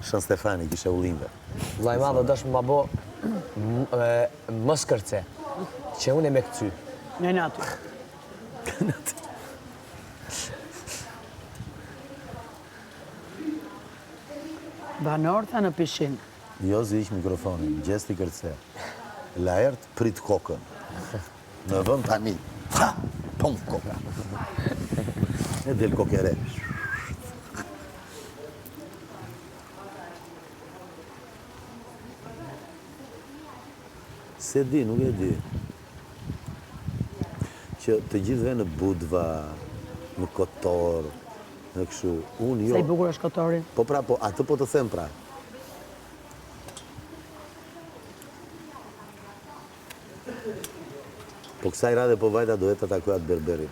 Shën Stefani, kisha ullinjve. Vllai i madh do dash ma bo mos kërce, që unë e me këcy. Në natë. Në natë. Banor tha në pishinë. Jozi hiq mikrofonin, Gjesti kërce. Laert prit kokën. Në vend tani. Ha! Pum koka. E del kokë e re. S'e di, nuk e di. Që të gjithë venë në Budva, në Kotor, në kështu. Unë jo. Sa i bukur është Kotori. Po pra, po atë po të them pra. Po kësaj radhe po vajta do ta takoj atë berberin.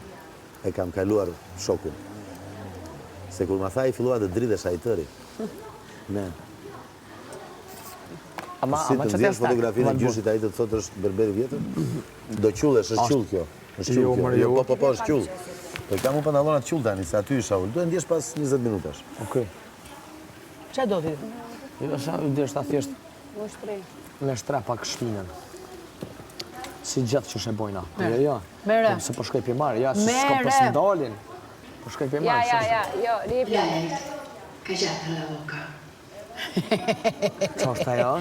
E kam kaluar shokun. Se kur ma tha i fillova të dridhesha i tëri. Ne. Ama, si ama të që nxjerrësh fotografinë e gjyshit ai të të thotë është berberi vjetër? Do qullesh, është qull kjo. Është qull Jo, kjo. mërë, Jo, jo. po po po është qull. Po i kam unë pantallonat qull tani, se aty isha ul. Do e ndjesh pas 20 minutash. Okej. Ça do ti? Jo, sa desha thjesht Me shtri. Me shtre pak shpinën. Si gjithë që shë bojna. Jo, jo. Mere. Po, se po shkoj për marrë, ja, se s'ka Mere. pas ndalin. Po shkoj për Ja, marrë. ja, ja, jo, ripja. Laert, callate la boca. Qa është ajo?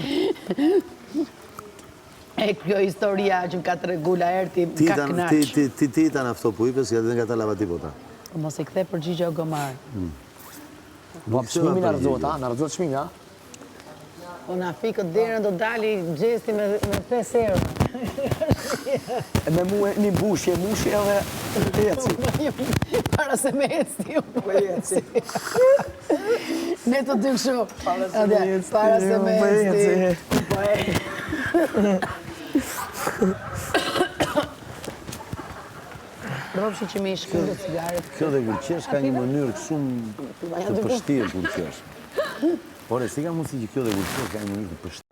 E kjo historia që më ka tregu Laerti, më Ti ka ta knaq. ti ti ti ti ta na fto po ipe, si atë nga ta lavatipota. Mos e kthe përgjigje o gomar. Po, çmimi na rrëzohet, a? Na rrëzohet çmimi, a? Po na fikët derën do dali Gjesti me 5 euro. E me mu një mbushje, mushje edhe eci. Para se me eci, po eci. Ne të dy kështu. Para se me eci, Para se me po eci. Po e. Rrofshi që me i shkëllë cigaret. Kjo dhe kur qesh ka një mënyrë shumë të pështirë kur qesh. Ore, si ka mundësi që kjo dhe kur qesh ka një mënyrë të pështirë?